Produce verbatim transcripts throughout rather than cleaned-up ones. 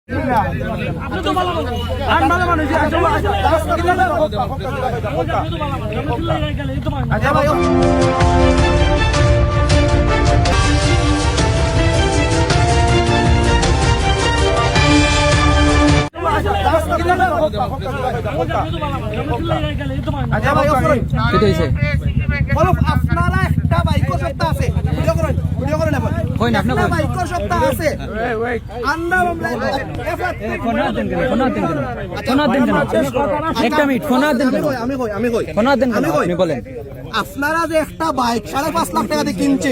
আপনি তো ভালো মানুষ। আর ভালো মানুষ, আসলে, আসলে, আচ্ছা ভাই, আচ্ছা ভাই, কিতা অইছে? বলো, আপনারা একটা বাইকর সত্তা আছে। ভিডিও করেন, ভিডিও করেন এখন। কই না, আপনি একটা কই? বাইকর সত্তা আছে। আন্দা মামলা, ফোন হাত দেন কেন? ফোন হাত দেন কেন? ফোন হাত দেন কেন? একটা মিনিট, ফোন হাত দেন আমি কেন? কই, আমি কই, আমি কই। ফোন হাত দেন কেন? আমি কই। আপনি বলেন। আপনারা যে একটা বাইক সাড়ে পাঁচ লাখ টাকা দিয়া কিনছে,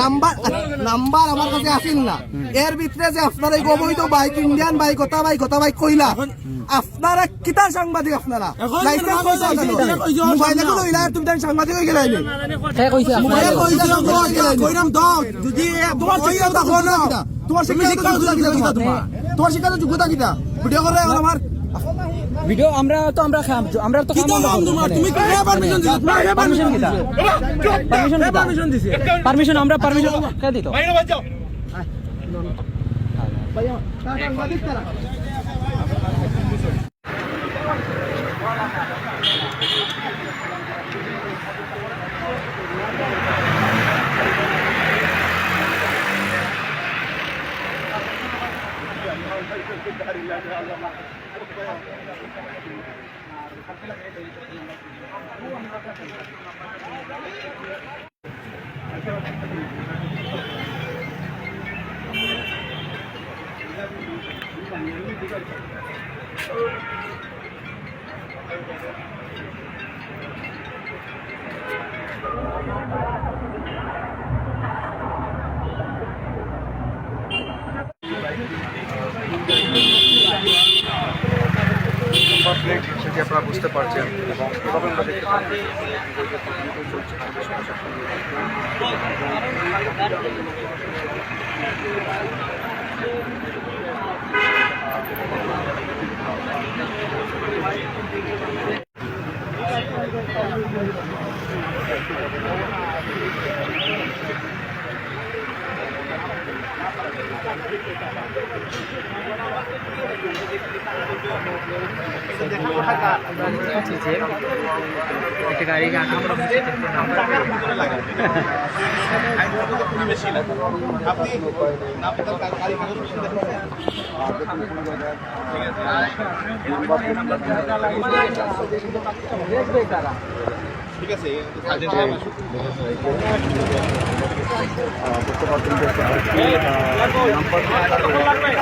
নাম্বার, নাম্বার আমার কাছে আসিল না। এর ভিতরে যে আপনারা এই অবৈধ বাইক, ইন্ডিয়ান বাইক, ওটা বাইক, ওটা বাইক কইলা, আপনারা কিতা সাংবাদিক আপনারা? এখন লাইসেন্স এখন কই আছে? এখন কই আছে? মোবাইলে তো লইলা, তুমি তাই সাংবাদিক অই গেলাইলে। কে কইছে আপনারা? মোবাইলে কই আছে? কইরাম দাও। যদি তোমার শিক্ষা তো হলো। তোমার শিক্ষা তো যোগ্যতা কিতা তোমার? তোমার শিক্ষা তো যোগ্যতা কিতা? ভিডিও করে এখন আমার ভিডিও আমরা তো আমরা খাম, আমরা তো কিতা খাম নাম তোমার? তুমি কে পারমিশন দিছো? তোমার কে পারমিশন দিছে? পারমিশন কিতা? পারমিশন দিছে? পারমিশন আমরা পারমিশন কে দিত? বাইরে বাদ যাও। ভাই, তারা সাংবাদিক তারা। নাম্বার প্লেট, সেটি আপনারা বুঝতে পারছেন এবং এভাবে আমরা দেখতে পাচ্ছি। ঠিক আছে।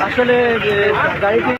আসলে, এ, গাড়িটি